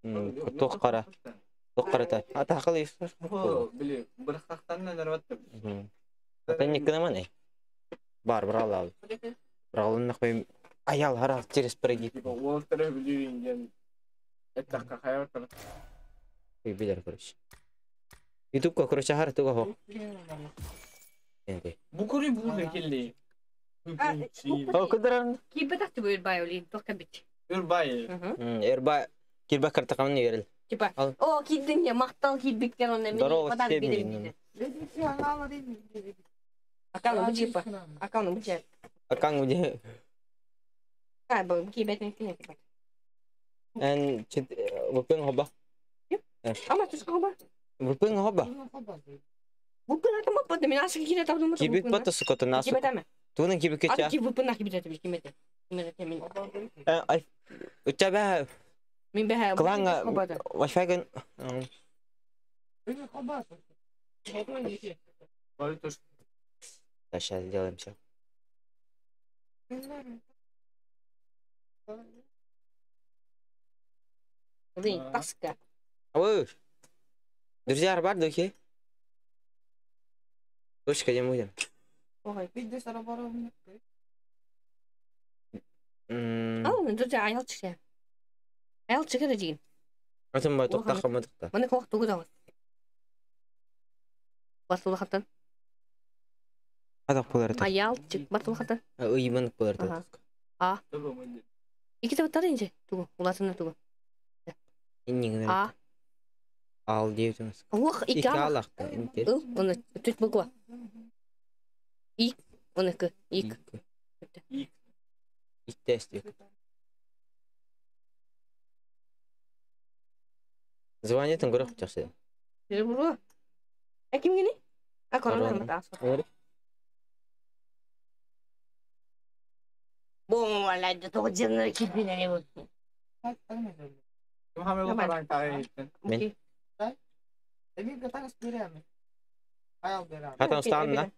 Туох хара? Туох харата? Атаакал Атанниккынаман Бар браалаал. Браалыннах аял хара через прогиб. Билер короче. Ютубка короче хара туга хо. Бу көрü bu келли. О кыдыран. Кибетах ты өрбай олин, только бит. Өрбай. Эрбай кирбе картакамын берил. Типа, о, кидин я мактал кибиктен он Здорово, всем. Акану бу типа. Акану бу типа. Акану где? А, бу кибетен кине типа. Эн чит вупын хоба. Ама ты хоба? Вупын хоба. Вупын атама пот мен асы кире табдым. Кибит пот сукота насу. Кибетаме. Туна кибит кетя. Аты вупын ах кибет атып кимете. Кимете мен. Ай у тебя Мен бәһә. Кланга Wi-Fi ген. Да, сейчас сделаем все. Блин, тоска. Ой, друзья, арбар духи. Точка, где будем? Ой. Ау, друзья, аял чыгы. Аял чыгы да дейін. Атын бай тоқта қамадықта. Маны қоқ тугы да. Басылы хаттан. Адақ болар еді. Аял чык басылы хаттан. Ыймын болар еді. А. Iki табыттар инже. Тугу, уласына тугу. Иннигин. А. Ал дейбитиңиз. Ох, Ики ики ал. алакта. Ыл, оны түт буква. Ик, оны к, ик. Ик. Иктестик. Звонит он көрөк жакшы. Бу. Ә ким гени? А корона Корона. мата. Бу вала да то жинна кипине бу. Мен. Хатан устан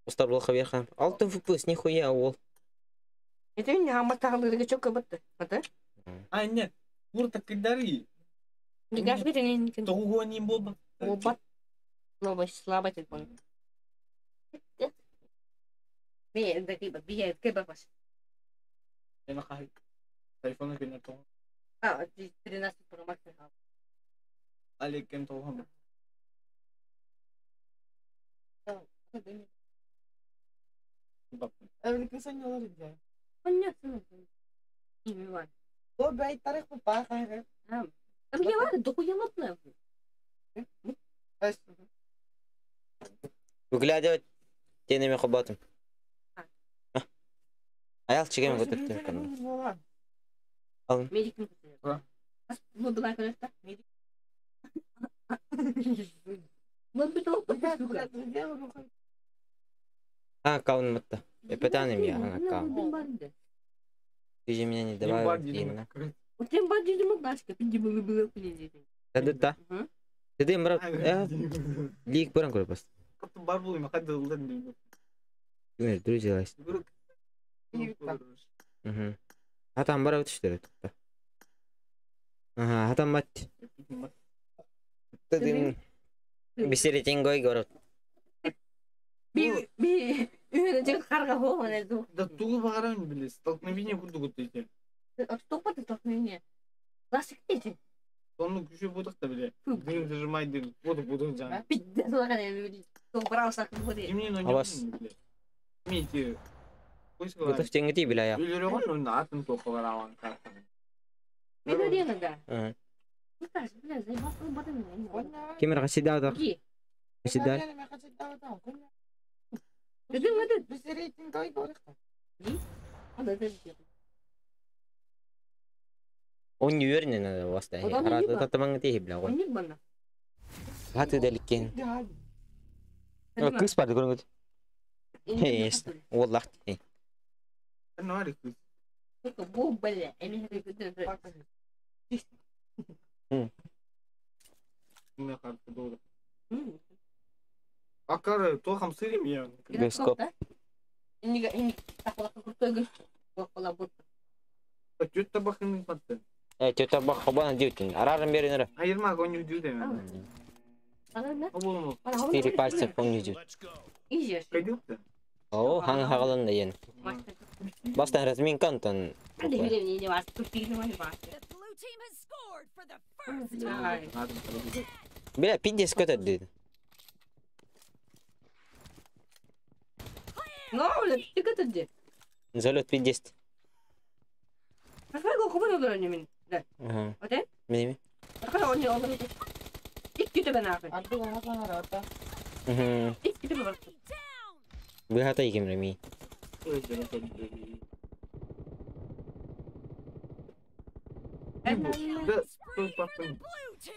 Устар был хабер хан. Алтын фпс нихуя ол. Это не хамма тағылырға чөк көбітті. Ата? А, нет. Мурта кидари. Нигаш бит не Того не боба. Оба. Слабо, слабо телефон. Би, да киба, би, киба пас. Я нахай. Телефон кенә то. А, 13 Pro Max. Алейкум того. Понятно. Там я ладно, дохуя лопна. Выглядывать тенеме хобатым. Аял чигем көтөртүм. Алын. Медик. Ну, была, конечно. Медик. Мы бы А, аккаунт мытта. Эпетаным я, аккаунт. Ты же меня не добавил, Инна. Да-да-да. Ты брат, лик баран көрө бас. Бар булым, кайда ылдан Друзья, Угу. Хатан бар өтүштөр. Ага, хатан мат. Тадым. Бисеретин гой город. Би би үйренжек карға болған Да тугу багаран биле, столкновение курду гот дейт. Стопа столкновение. Классик дейт. Оны күчө будак да биле. Дым зажимайды, буду буду жан. Пиздец лаган эми. Собрался куди. Эмне Абас. Мейти. Готов теңгити биле аяк. Үйлөрө гон онун атын токулар алган картаны. Мен арена да. Ага. Ну так, бля, заебался батым. Кемер касида да. Касида. Он не уверен на вас да. Рада татаман ти бля гон. Хаты деликкен. Кыз бар көрүңүт. Есть. Оллах. Бу бля, эми Акар, то хамсырим я. Бескоп. Инига, ини, Түөрт табахын паттын. Түөрт табах хобан диютин. Арарым берин эрэ. Айырма конью дью деме. Четыре пальца конью дью. Кайдылты. О, хаң хагалан да ен. Бастан разминка антон. Бля, пиздец көтөрдү. Ну, бля, ты көтөрдү. Залет пиздец. Ага. Мини. Угу. Быһата икемре ми.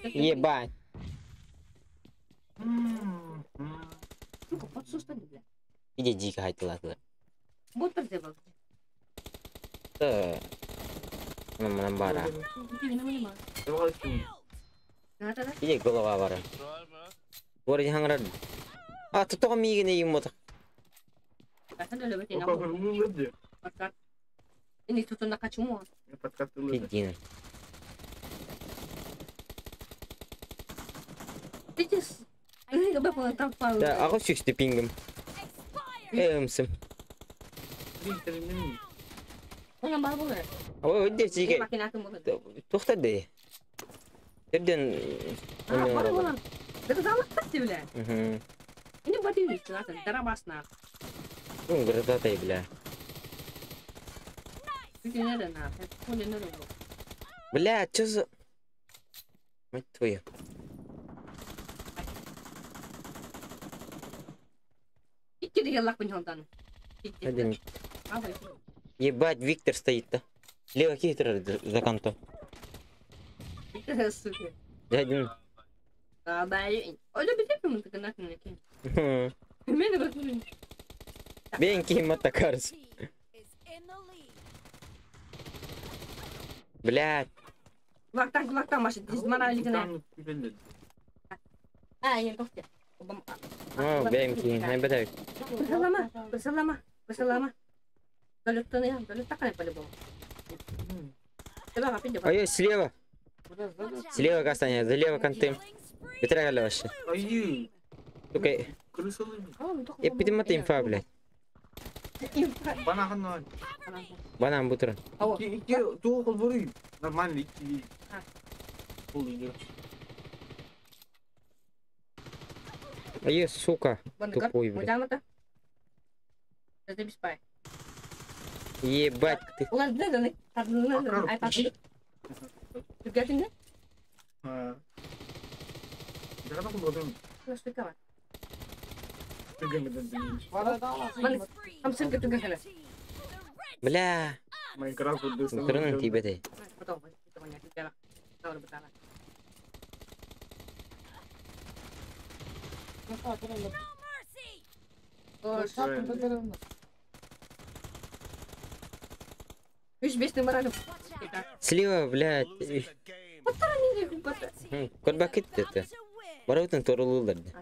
Ебать. Иди дико хайтылатылар. Да. Нам бара. Иди голова бара. Вроде ханград. А, тут только миги не ему так. Пиздина. Да, а вот ты пингом. Эмсым. Ой, где сиге? Тухтады. Терден. Угу. Ну, грозатай, бля. Бля, чё за... Мать твою. Ебать, Виктор стоит-то. Лево хитро за кантом. Сука. Один. Бенки мотокарс. Блядь. О, бенки, не бедай. Ой, слева. Слева касание, залево конты. Бетрагали вообще. Только... Я подниму инфа, блядь. Банан бутер. Нормально. Ай, сука. Тупой, блядь. Ебать ты. Бля. Слева, блядь. Көрбәк это. Бараутын торулуларды.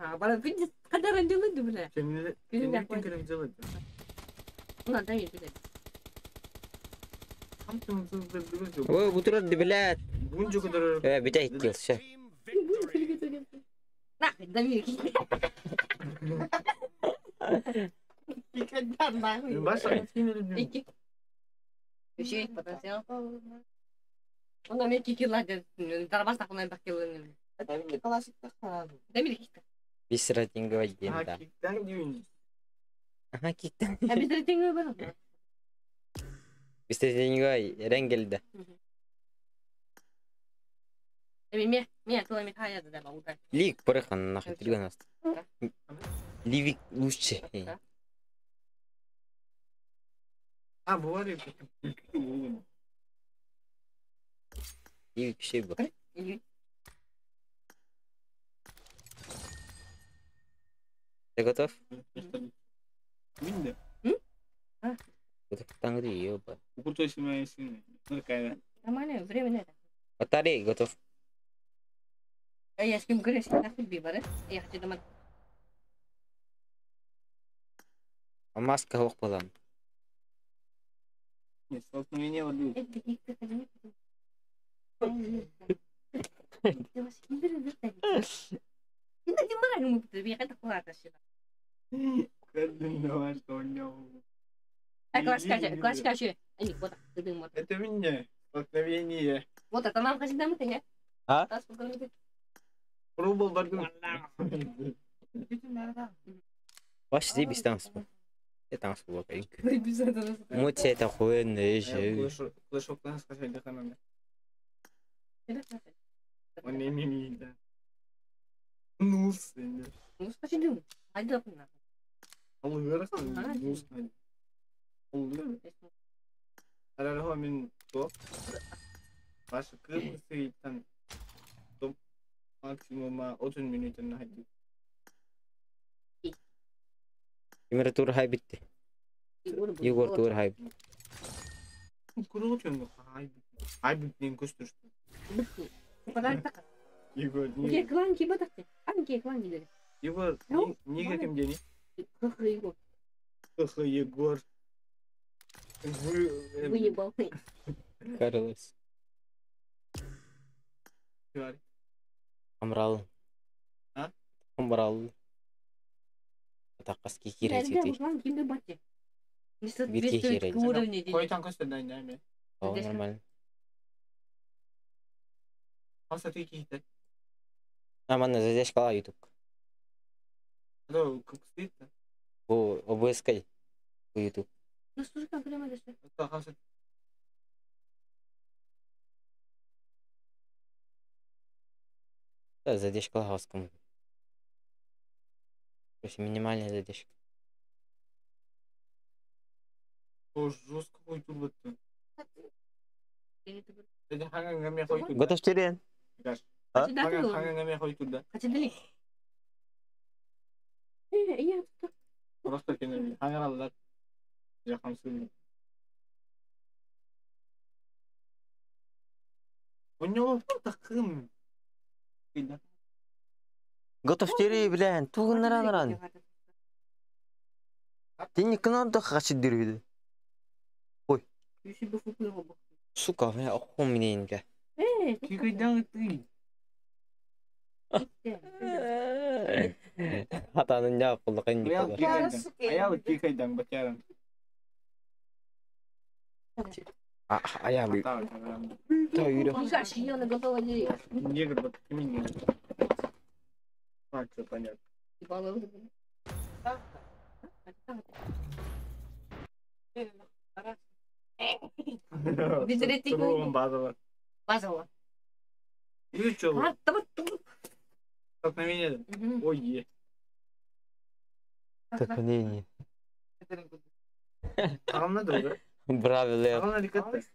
Ой, бутырды, блядь. Битә кил, всё. Без рейтинговой да. Ага, киктен. Без рейтинговой ренгелді. Лик барыхан нахуй триган. Ливик лучше. А, бывает. Ливик şey bu. Ты готов? Нормально, время это. Батарея готов. Я с кем говорю, я хочу дома. А маска хох балан. Столкновение воды. Это меня. Столкновение. А? Пробовал борьбу. Ваш здесь там спал. Я там спал. Муть это хуйня же. Температура хай битти. Егор тур хай. Егор, Егор, неге кім дені? Егор. Выебал. Карлос. Амрал. А? Амрал. Атаққас кикирет етей. О, нормально. А, манна задержка YouTube. Бу OBS-кай. Бу YouTube. Да, задержка лагаском. То есть минимальная задержка. Готов терен? А? Готов тери, блин, тугын ран. Ты не канал да хачи дырвиды. Ой. Сука, бля, оху мне. Хатанын жаап болду кайын. Аялы. Базово. Столкновение. Ой, Столкновение. Браво,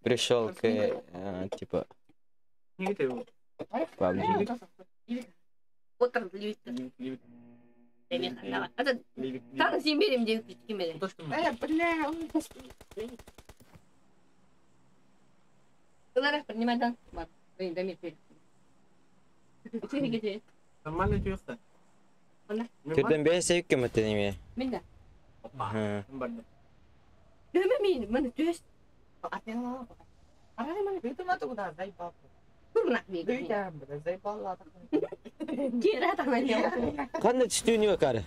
пришел к, типа, PUBG. Нормально түйіқті. Түрден бес сәйік кемітті неме? Мен да. Опа. Мен мен төс. Қандай түстүү не бакары?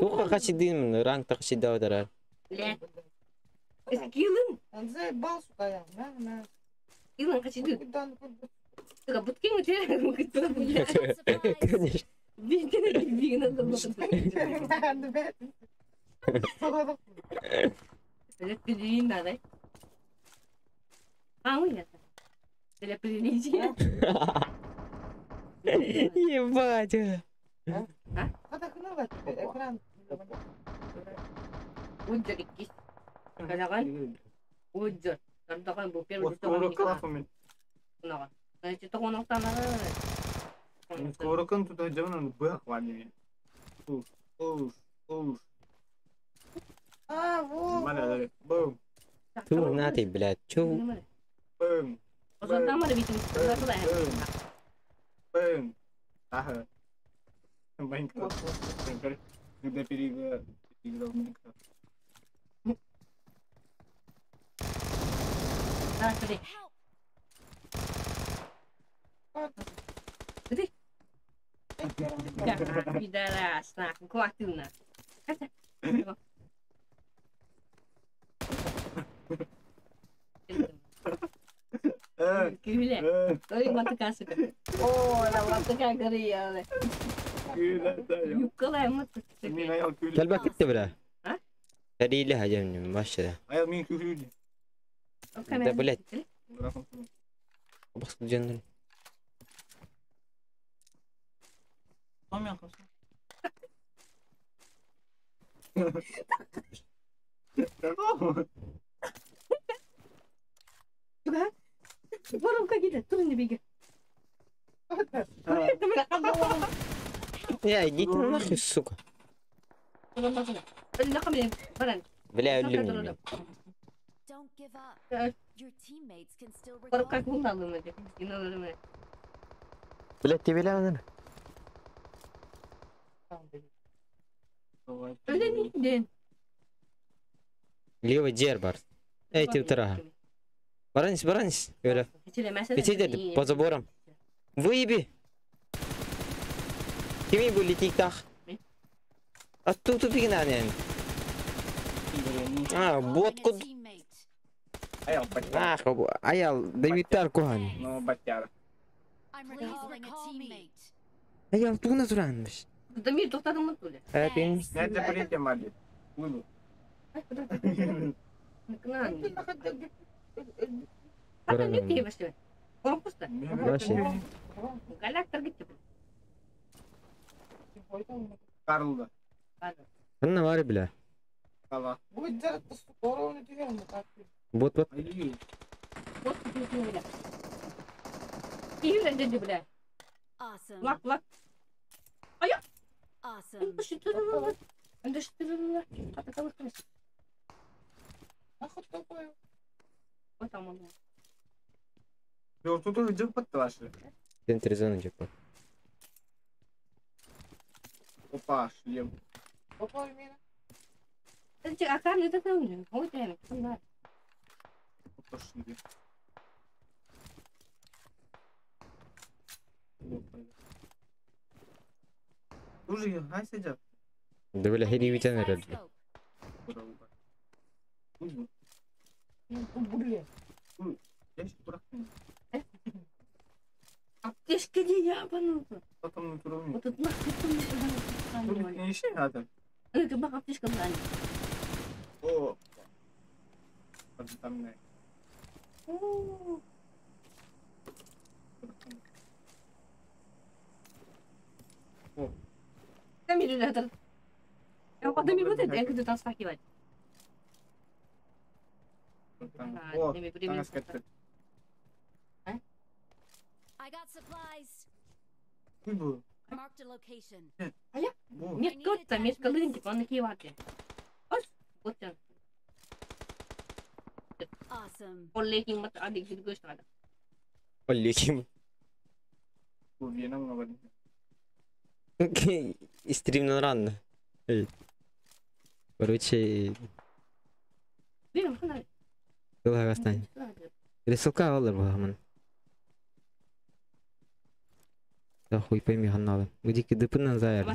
Туқа қачы деймін, рангта қачы даудырар. Скилын. Конечно. Ебать. Ту на ты, блядь, чу. Играл в Майнкрафт. На, смотри. Смотри. Да, пидорас, нахуй, хватил на. Күлэ. Ой, матыка сука. О, la матыка горела. Юккалай матыка. Мин аял күлү. Кэлбэккит да бля. А? Сэрии хажам вообще. Аял мин күлү. Да, блядь. Бас дьоннор. Воровка киде, тур не беги. Я, идите нахуй, сука. Бля, өлүм. Don't give up. Your teammates can still recall you. Бля, тебе ля Левый дер бар. Эй, ты утра. Баранис, баранис. Öyle. Летит по заборам. Выеби. Кими бу летит так? А тут тупик на. А, бот Calling a куд. teammate. Аял батяр. Ах, аял, Давид Кухан. Ну, батяр. I'm recalling a teammate. Аял тугuna туранmış. Дамир, тоқтадың туля? Әпин. Это притя мали. Уйду. Вообще. Карлда. Анна var бля. Кала. Вот вот. Ай. Awesome. Лак, лак. Awesome. Тут уже жып ваши. Центр зоны жеп. Опа, шлем. Опа, шлем. Уже хай сидят. Да бля, I хери need a витян side herhalde. scope. Аптечка де ябануты. Потом натурально. Вот тут нахуй Тут не ищи, а Это бак аптечка брали. О. Там не. О. Там или это. Я потом вот это, я буду там стакивать. О, там скатер. I got supplies. Куйбу. Marked a location. Нет, кот там, нет, колынки, он кивати. Ось, вот он. Awesome. Оллекин мат адик жидгөш надо. Оллекин. Веном говорит. Стримнан рано. Короче, Берем, хана. Кылгастан. Рисылка алыр багамын. Да хуй пойми ханналы. Удики дыпынан заяр.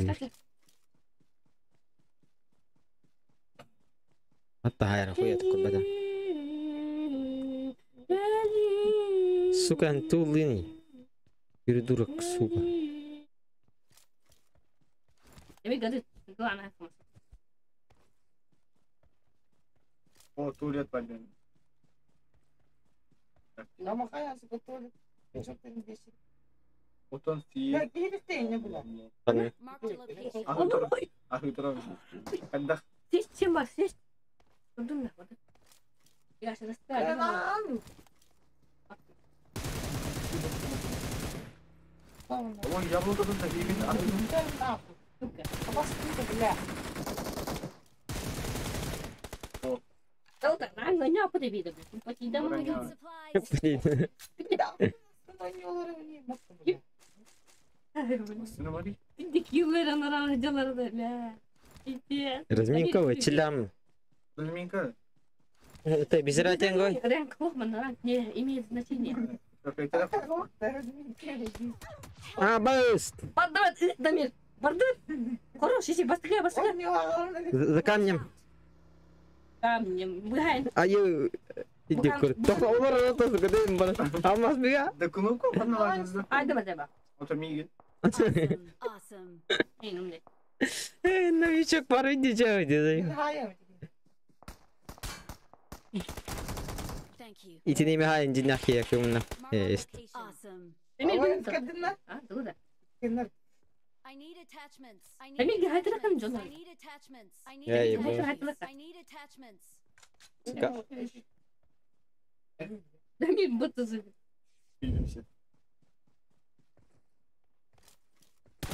Атта хайра хуя такой бада. Сука, анту лыни. Передурок, сука. Я гадит, главное. О, туалет побен. Вот он съел. Marked a location. Ахытыр. Когда Сесть, чем вас, сесть. Удобно, вот. Я сейчас расставлю. Ой, яблоко тут такие. I got supplies. Сына Мари. Пиздец. Разминка вычилям. Разминка. Это без разницы. Рэнк Хохман, ранг не имеет значения. А, быст! Подавай, Дамир! Бардыр! Хорош, иси, быстрее, быстрее! За камнем. Камнем, быхай. А я... Иди, кур. Только олар отасы, куда бара. Алмаз бега. Да кнопку поднавать. Ай, давай, давай. Вот миги. Awesome. Эй, ну, блядь. Новичок пары иди чай, иди. Thank you. Итини михай инди нахи якумна. Mark the Есть. location. Awesome. Дамир, быстро. А, да. I need attachments. I need Дамир, гай, ты attachments. Джон. I need attachments. I need Я ебу. attachments. I need attachments. Сука. Дамир, будто за...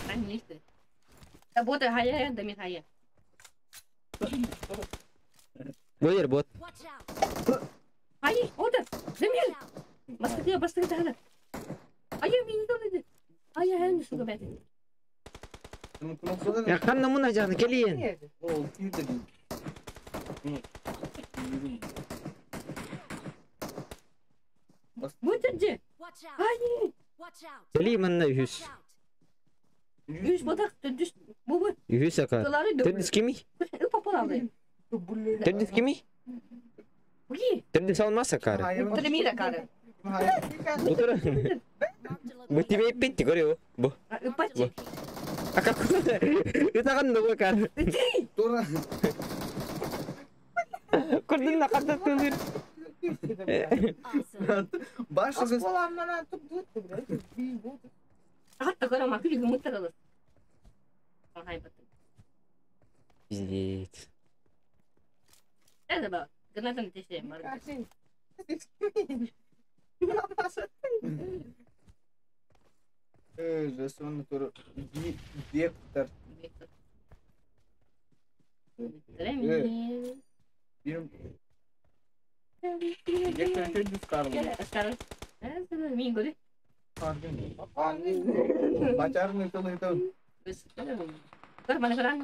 А, не ты. Работа, хая, Дамир, хая. Бойер бот. Watch out. Ай, вот это! Дамир! Watch out. Бастыгы, бастыгы, тахана. Ай, мен не Ай, я сука, блядь. Я ханна муна жаны келиен. О, күйді. Будет где? Watch out. Ай, Watch out. Кели манна үхүс. Watch out. үш бодақ, түш, бубы, Үхүс ака. кылары дөп. Төрдүс кими? Үп попалады. Төрдүс кими? Уги, Төрдүс алмас акары. Тремира кары. Утура. Marked a Бу location. тебе петти көрү. Бу. Marked a Үпачи. location. Ака Итаган дуга кар. Тура. Көрдүн накарда тылыр. Awesome. Башы Хатта кара макuli гымыттырылыр. Ай, баттым. Пиздец. Это ба, гранатом тешем бар. Жасон тура. Вектор. Тремир. Вектор төрдүс карлы. Мин көрі. Бачарны тылы Көр, мана көрәң.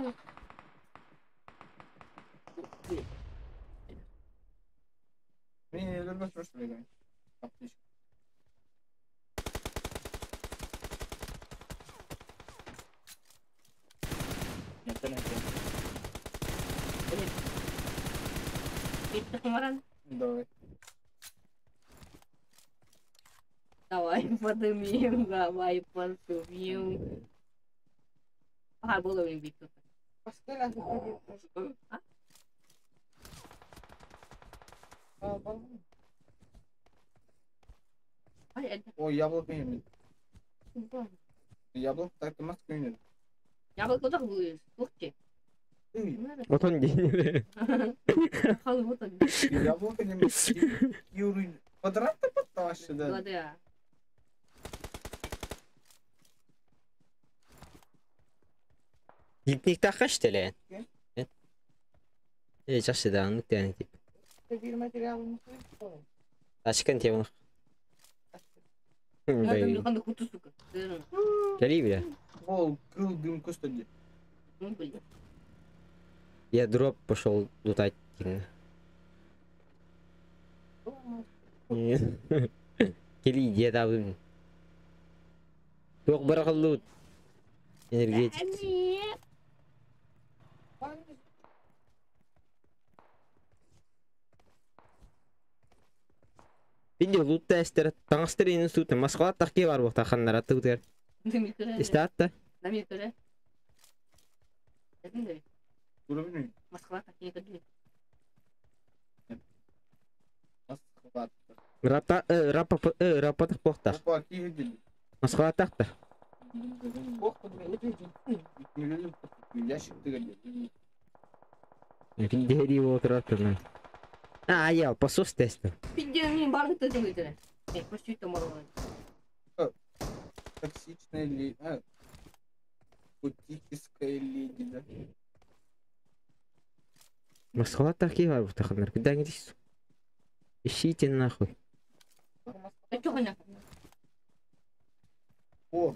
Мен өлөрбөс просто деген. Бетті құмаран. Давай. Давай подымим, давай пошумим. Ага, было у них тут. А? Ай, это. О, яблоко емес. Яблоко так маска емес. Яблоко так будет. Ух ты. Отон дейін. Халы вот он. Яблоко емес. Юрий квадрат вообще, да. Ладно. Гипник тақаш теле. Э, жакшы да, аннык деген тип. Ашкан темы. Надо куту, сука. Кели бля. Ол кыл дым көстөдү. Ну, блин. Я дроп пошел лутать. Кели дед абым. Жоқ барақыл лут. Энергетик. Нет. Видео лут тестер, таңстер инен суты, Москва тақки бар бұқта ханнар аты өтер. Дамир көрі. Истатта. Дамир көрі. Дедим Тура билбейм. Москва такие көрдү. Москва. Рапа, рапа, рапа тақ боқта. Опа, кийди. Москва тақта. Ящик тыгали. Дери отыратын. А, я, посос тестер. Пиздец, барлык төзүң өтөрө. Э, почти тамар. Токсичная ли... А, бутикская леди, да? Москва тақки бар бұқта ханнар. Куда не Ищите нахуй. А чё хуйня? О!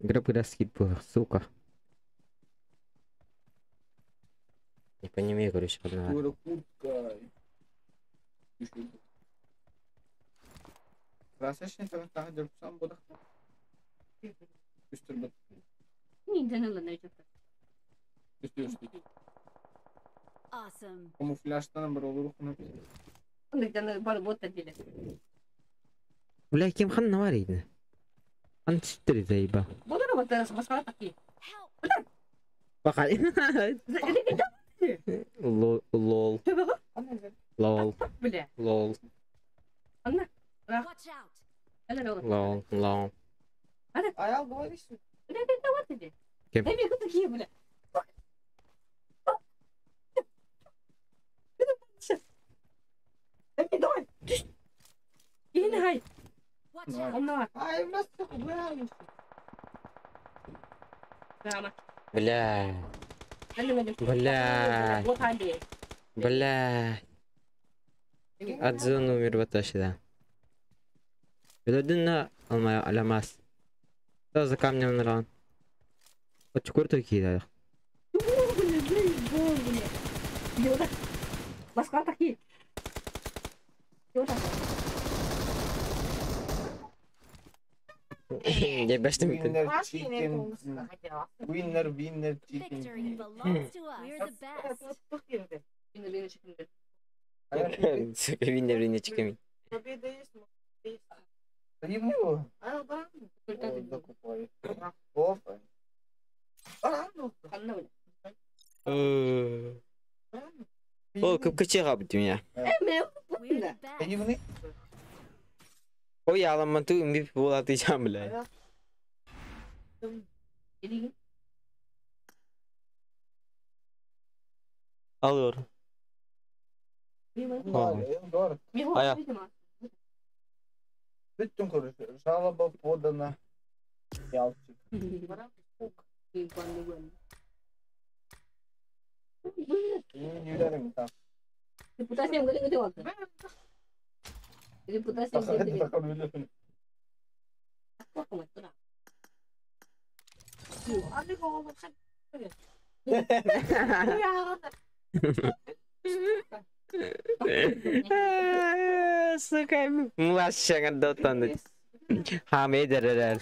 Граб был, сука. Не понимаю, короче, одна. Дура куртка. Красочный там сам буду. Awesome. Камуфляжтан бар. Бля, кем хан наварит? Ан четыре заеба. Help! Пока. Лол. Лол. Лол. Watch out! Лол. Лол. Аял, говоришь? Кем? Watch out! Ай, у нас все Бля. Бля. Бля. От зоны умер вот сюда. на аламас. Что за камнем наран? Вот чукур такие, да. Я башня Winner chicken. Winner, winner chicken. Victory belongs to us. We're the best. Winner, winner chicken. Победа есть, есть. Его. Опа. О, кып-кычы қабыт меня. We're the best. Ой, аламан ту MVP болады жам, бля. Алыр. Ая. Бүттің короче. Жалоба подана. Ялчик. Не ударим там. Сука, младший дотан. Хамедерер.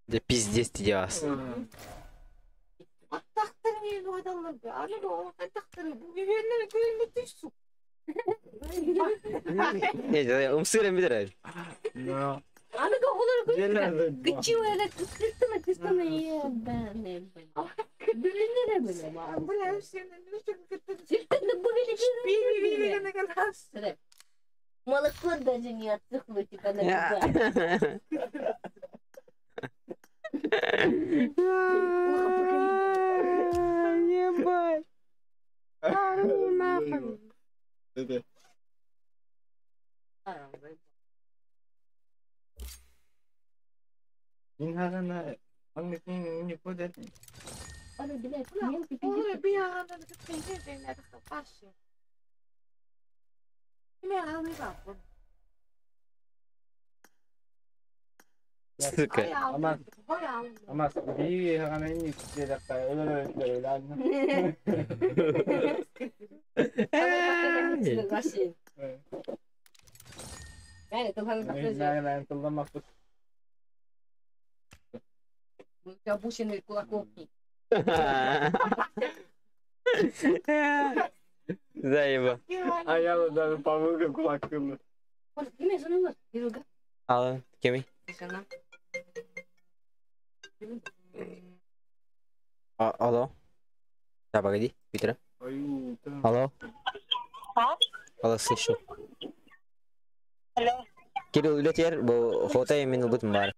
Да пиздец ты делас. Не, умсырым бидер. Да. Молоко даже не отсохло, типа на губах. Ебать. Нахуй. Сука. Амас, би Заеба. А я даже помылка кулак кылды. Алло, кеми? Алло. Да, погоди, Питер. Алло. Алло, слышу. Алло. Кирилл, үлетер, бу хотай мен убытым бар.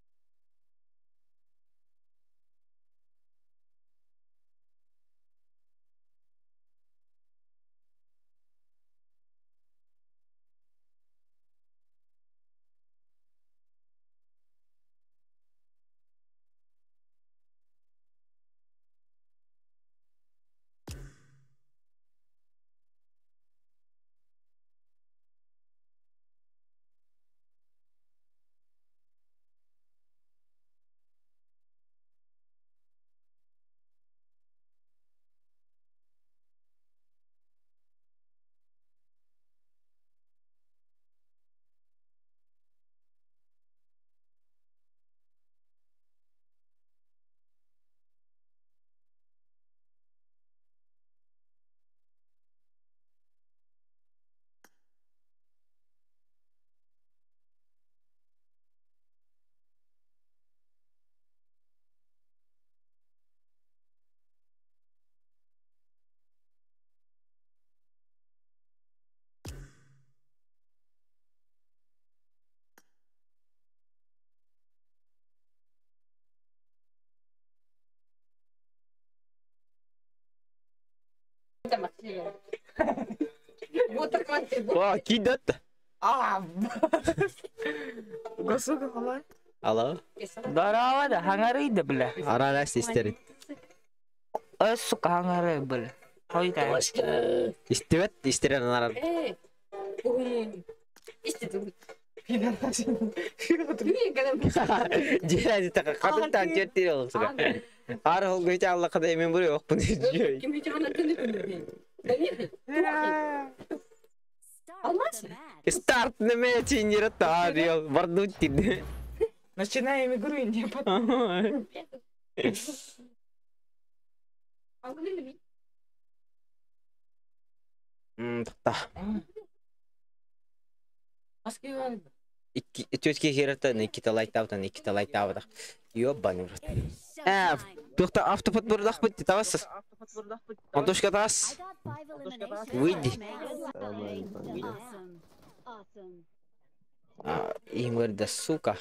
О, кидат. А, Госуга халай. Алло. Здорово, да, хаңарыйды, бля. Аралас истерин. Ой, сука, хаңарый, бля. Ой, да. Истебет, истерин арар. Дьэ, қатын тан жеттир ол сука. Ар ол гыч алла када мен буре окпун. Старт неме чинер тариал бардут тид. Начинаем игру и не потом. Тақта. Икки төтке керетті, Никита лайттабытан, Никита лайттабыдақ. Ёбаный в рот. Ә, тоқта автоподбордақ бітті, табасыз. Антошка тас. Выйди. А, им говорит, да сука.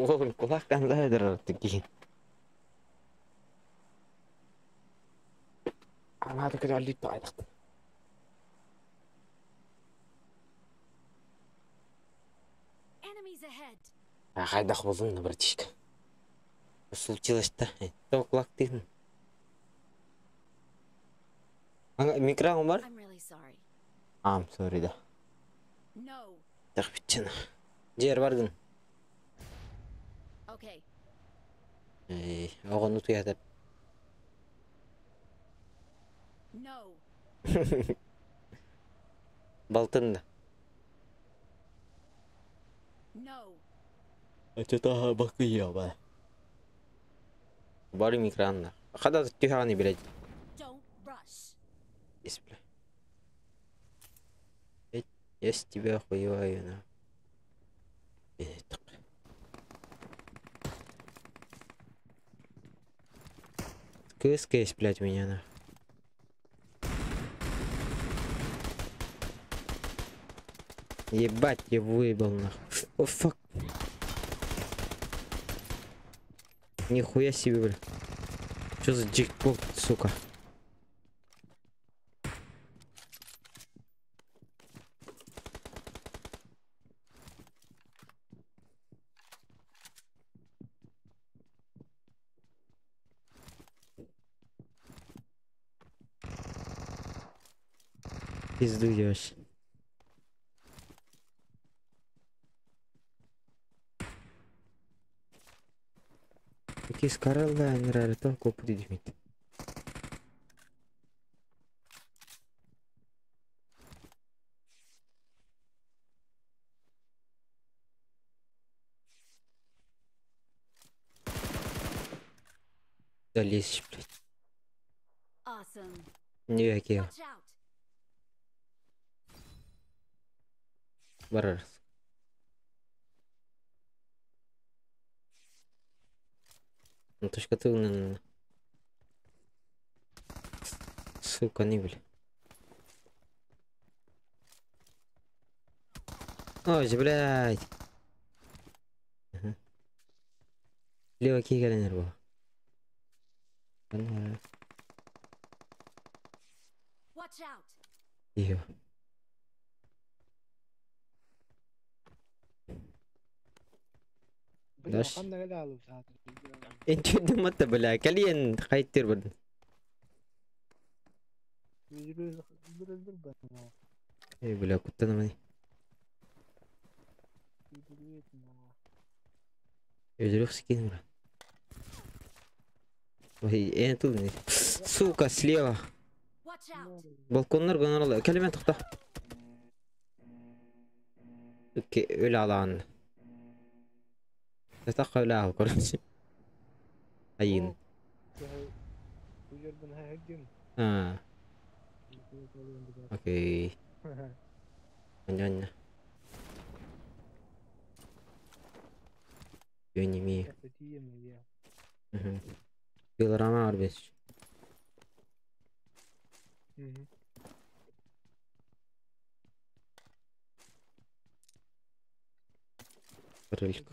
Oğlum kulaktan zayidir artık ki. Ama hadi kadar lütfen aylıktı. Хайдах болдың, братишка? Случилось-то? То кулак ты. Микрофон бар? I'm sorry да. Так битчен. Жер бардын. Эй, оғын утуятып. Балтын да. Что-то бакыя ба. Бары микранна. Хада тюханы, блядь. Есть, бля. Я с тебя охуеваю, на. КСК есть, блядь, у меня, на. Ебать, я выебал, нахуй. О, фак. Нихуя себе, бля. Чё за джекпот, сука? Пизду ешь. Какие скорелла нравятся, только будет. Да лезь, блядь. Не какие. Барарс. Ну, точка ты, наверное. Сука, не бля. Ой, блядь. Ага. Лево киирэн буо. Watch out! Тихо. Бля, Даш. ханна кэлэ алып саатыр. Энчүдүм атта бля, калиен хайттыр бардын. Өлдүр өлдүр бана. Эй, бля, куттанамани. Өдөрөх скин бра. Ой, эн тул не. Сука, слева. Watch out! Балконнар гоноралы. Кэлемен тохта. Окей, өлө алаан. Татакка өлө ал, короче. Айын. Уйорбун хагым. А, окей. Анья. Юними. Пилорама арбес. Рыльк.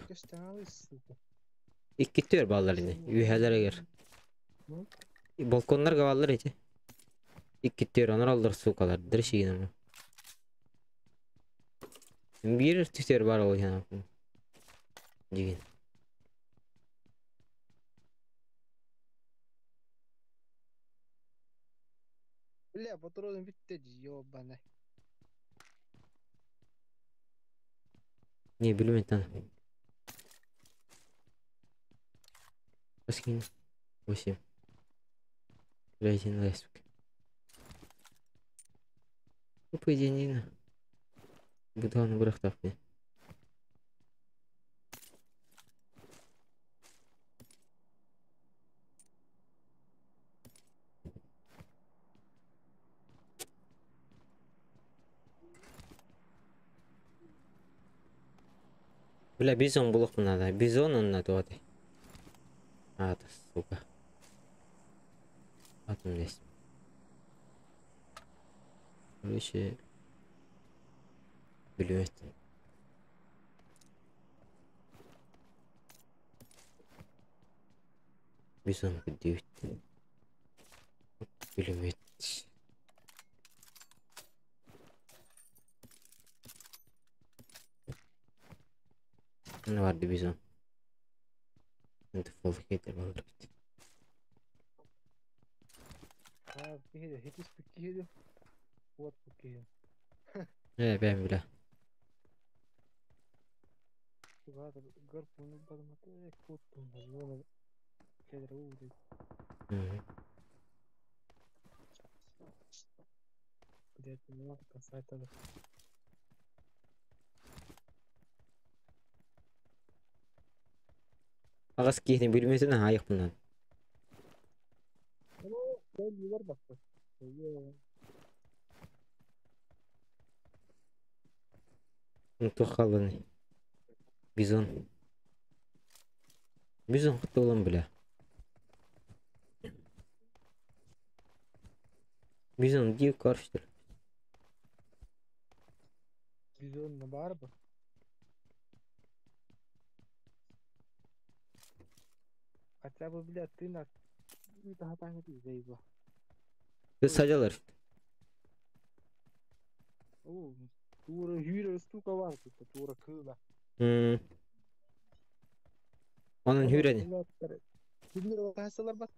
Икки төр баллар ини. Үйәлер эгер. Балконнар баллар эти. Икки төр анар алдар сукалар. Дыршигин Бир түтер бар ол яна. Деген. Бля, патроны битте ёбаный. Не билбейм Скин. 8. Рейтинг леск. По идее, Буду бырахтаппын. Бля, бизон булук надо. Бизон он надо вот. А, это сука. Атом здесь. Короче, билбейт. Бизон 9. Билбейт. Ne vardı bizon? Default getir baldır. А, хитис пиккиһи Вот пиккиһи. Э, бэм бля. Тугатыр гарпуну барматы куттун базона кедр уу. Блядь, не надо касать это. Агас киһини билмесен айык bundan. Бар бакты. Тухалыны. Бизон. Бизон кытты болам бля. Бизон див карштыр. Бизон на барба. Хотя бы, блядь, ты на... Ты заеба. Ты садялар. О, тура хүрэ штука бар тут, тура кыла. Onun хүрени. Күннер касалар бат.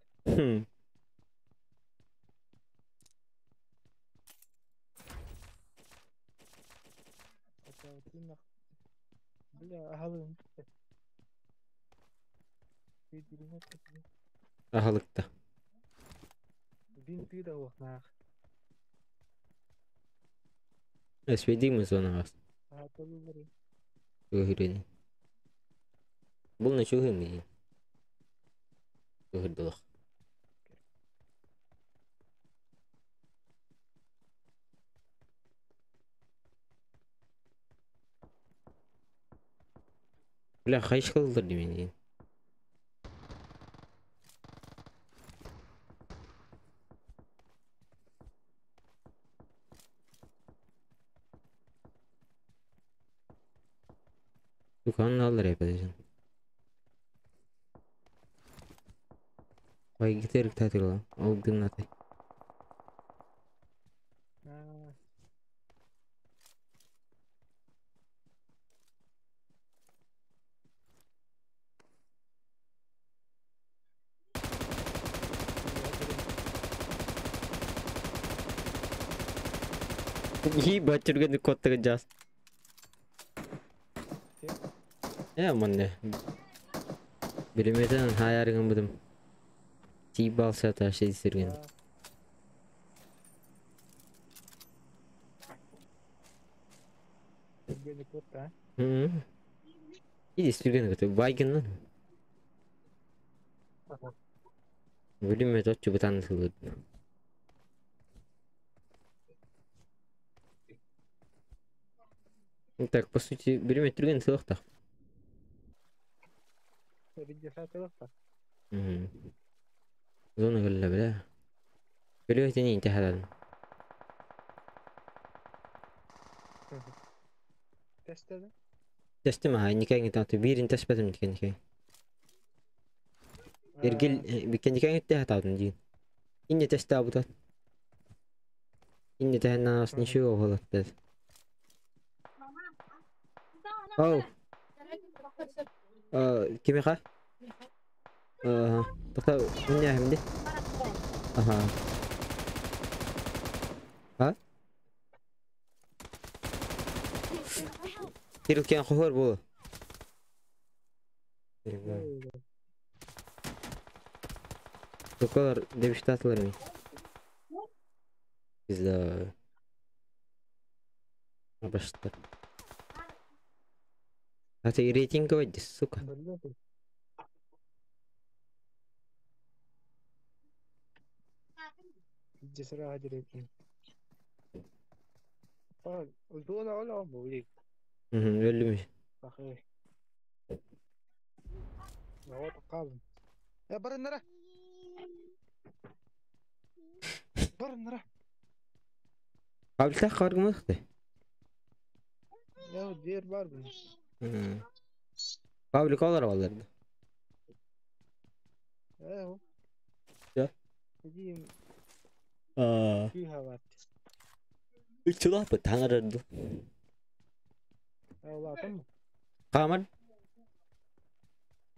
Хотя ты на... Бля, ахалым. Ахалыкта. Бин ты да охнах. Эспедик зона вас. А, то выборы. Хүрени. Бул не чугы ми. Чугырдылык. Бля, хайш кылдыр демен дейін. Дукан аллар yapacağım. Vay giderik tatil lan. Ол гыннаты. Ебать, түргенді коттығы жас. Э, манне. Билеметен хаярыгын будым. Тип алса та шей сүрген. Түргені кот, а? Иди сүрген көтө байгыннан. Билемет отчу бутан сылыд. Так, по сути, билемет түрген сылықтақ. Зона көллө бля. Билебетен интихадан. Тестеді? Тестим ха, никәң таты бирин теспетим дикен никәң. Эргил бикен никәң итте хатадым дигин. Инне тесте абутат. Инне тәһәннән ас ничего болот дед. Оу. Кимиха? Ага. Тохта, инне хемди. Ага. А? Кирилкен хохор бу. Токалар деп ми. Пизда. Абаштар. А ты рейтинг говори, сука. Өлдүм. Я барыннара. Барыннара. Кабылта каргымыкты. Я дер бар бу. Паблик алар аларды. Э. Я. Дим. А. Күйхават. Үчүлап таңырды. Улатым. Камыр.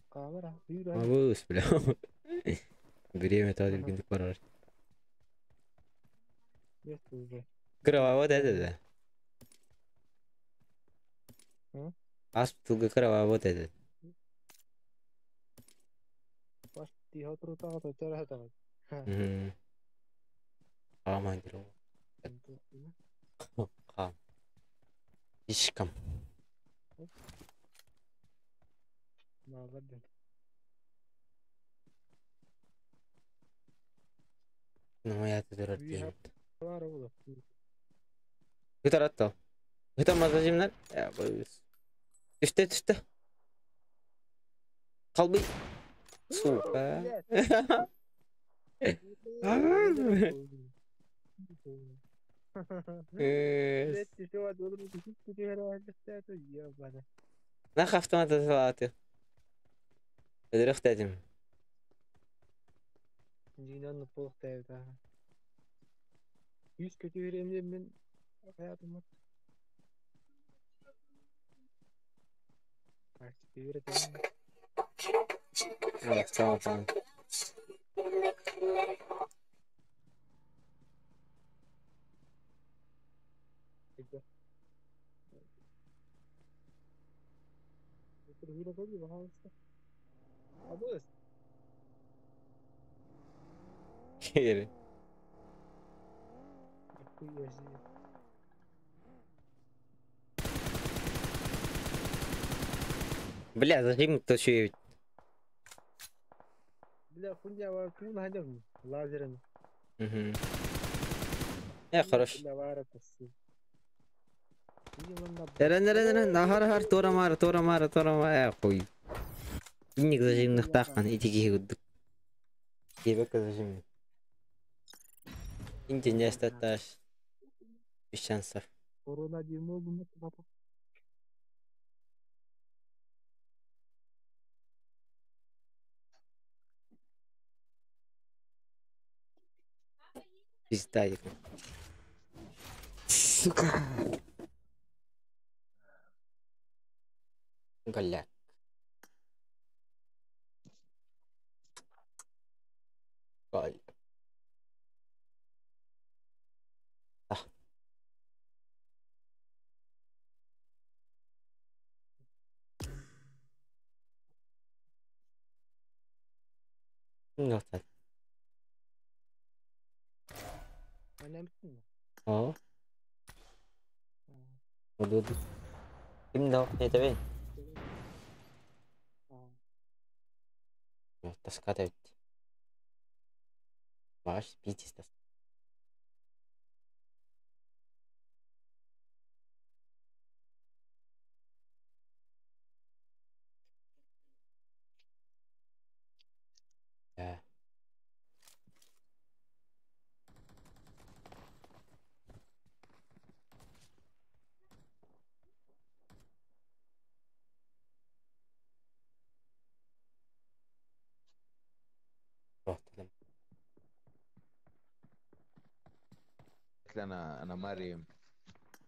Камера. Yürü. Абыс бля. Время тадыр күндүк барар. Кроваво деді. Ас тылгы кроваво деді. Аман дир. Кам. Ишкам. Ну я турар дейм. Гытар атты. Гытар мазажимнар. Я боюсь. Түштө, түштө. Калбый. Сука. Нах автомат салаты. Өдөрөх дедим. Yüz kötü vereyim ben hayatım Kaç bir Evet, tamam tamam. Кери. Бля, зажим то еще Бля, хуйня var, кун хадым, лазерин. Угу. Э, хорош. Бля, var атасы. Эрен, эрен, эрен, нахар хар, тора мара, тора мара, тора мара, хуй. Инник зажимных тахман, итики гуддук. Ебека зажим. Инти статаш. Без шансов. Корона дерьмо папа. Пизда ебать. Сука. Голяк. Голяк. А. Ну так. Önemlisin mi? О. Буду. Ким дал это вей? Таската ведь. Ваш питис тас. Да. انا مريم.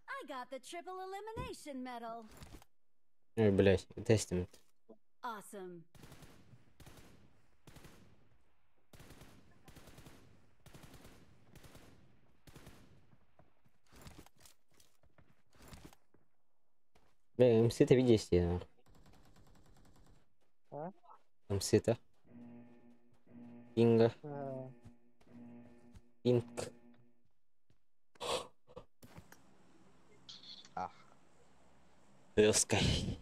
I got the triple elimination medal. Ой, блядь, тестимент. Awesome. Бля, МС-то видишь, я. А? МС-то. Инга. Инк. Русской.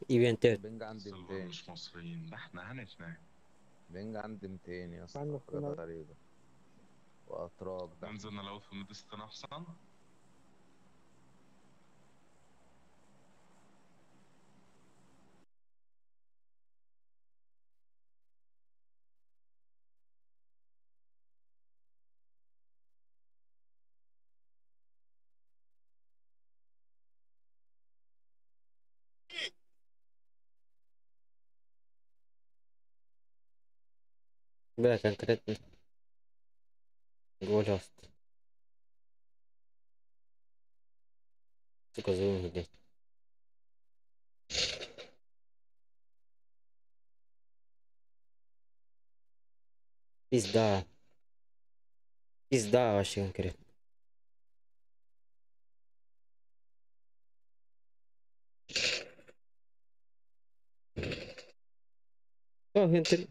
Ивент. بنج عندي 200. مش مصريين، ده احنا هنتنا. بنج عندي 200 يا اسطى، حاجات غريبة واتراك ده. ننزل نلعب في مدينة احسن. Бля, конкретно. Голос. Сука, звонит, блядь. Пизда. Пизда вообще конкретно. О, интер...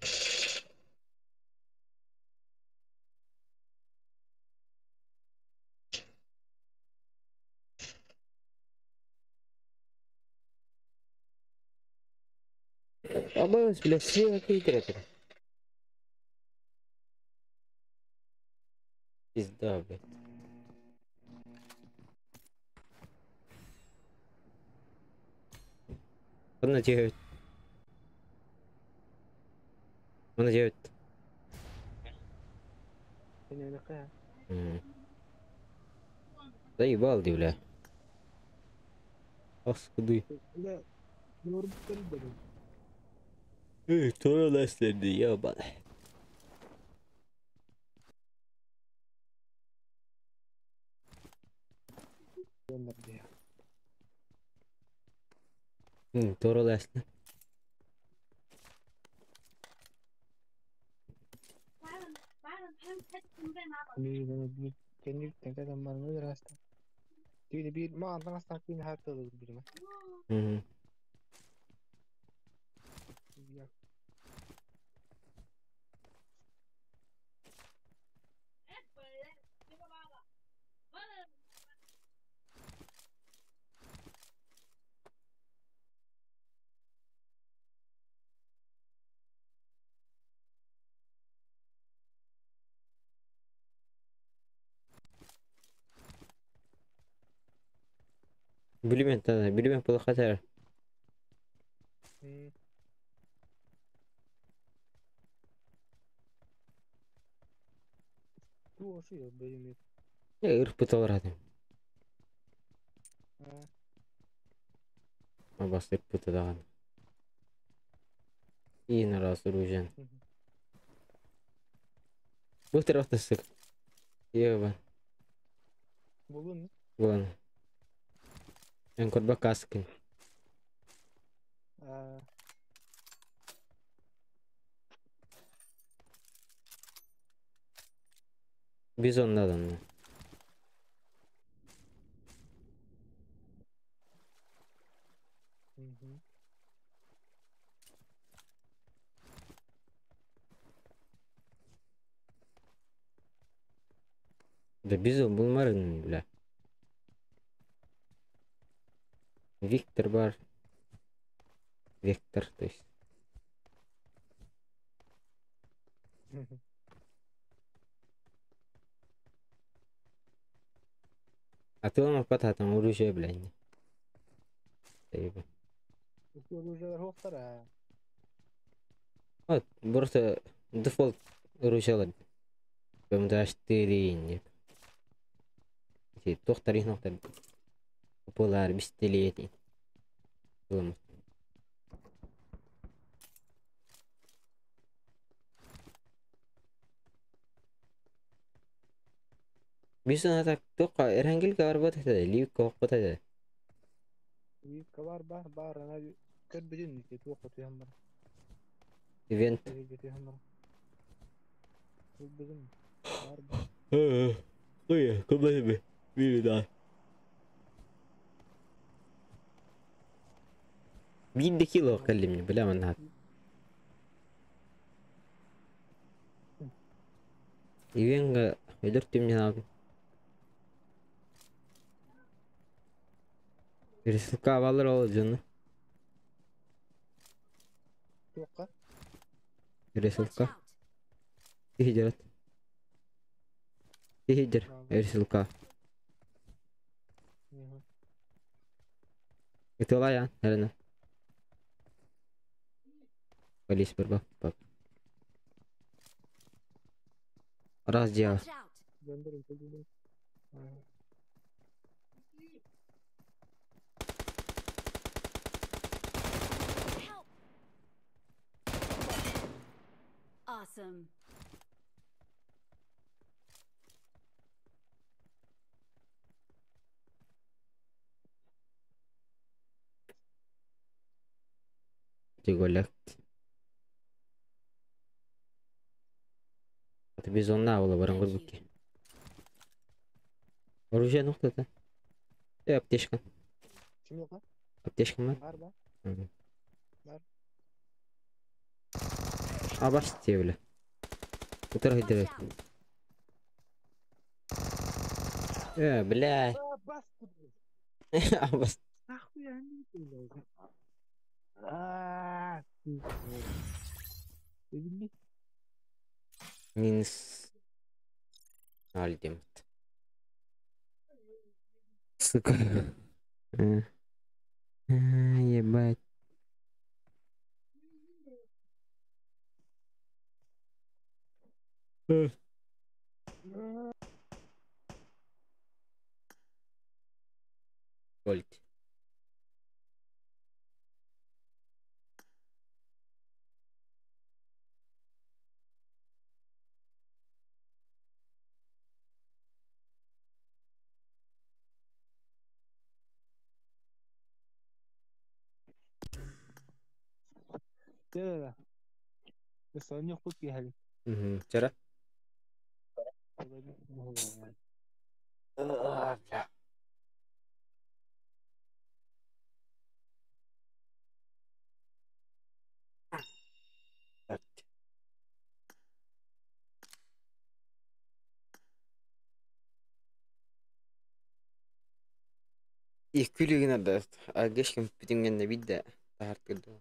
Абас, бля, слева какие-то. Пизда, блядь. Он делает. Он делает. Заебал, ты, бля. Паскуды. Эй, кто нас ебаный? Doğru dersin. Билимент было хотя. Ырпыталар радым. Абас ырпытадаган. И на раз оружие. Быстро автосык. Еба. Булун. Буолан. Эн көрбөк кааскын. Аа. Бизонна адамна. Мгм. Да бизон булмарын, бля. Виктор бар. Вектор, то есть. А ты он там оружие, бля. не. Заеба. Оружие хоқтар. Вот, просто дефолт оружие. БМД-4 не. Тохтар их нохтар. Популар, пистолеты. Было. Бизон атак тоққа эрангилге барбат этэ, ливка оқпат этэ. Бар бар бар ана көр бүтүн туох отуйан бар. Ивент. Бар. Бүтүн бар бар. Ой, куда Били да. Бир кило кэллимни, бля манна. Ивенга өдөр түмнен алдым. Пересылка балыр ол жыны. Туохка? Пересылка. Тихидер. Тихидер. Пересылка. Итала я, наверное. Полис бір бак. Раз дело. Awesome. Тиголек. Это бизонна була баран көрбүкке. Оружие нуктата. Аптечка. Аптечка ма? Бар да. Бар. Абаш бля. Утыр хидер. Бля. Абас. Нахуя не Аа. Минус. Ноль демот. Сука. Ебать. Кольт. Да. Бес они хуй пихали. Угу. Вчера? Бля. Их күлүгүн да агешкин бүтүнгенде бидде тахарт кырды.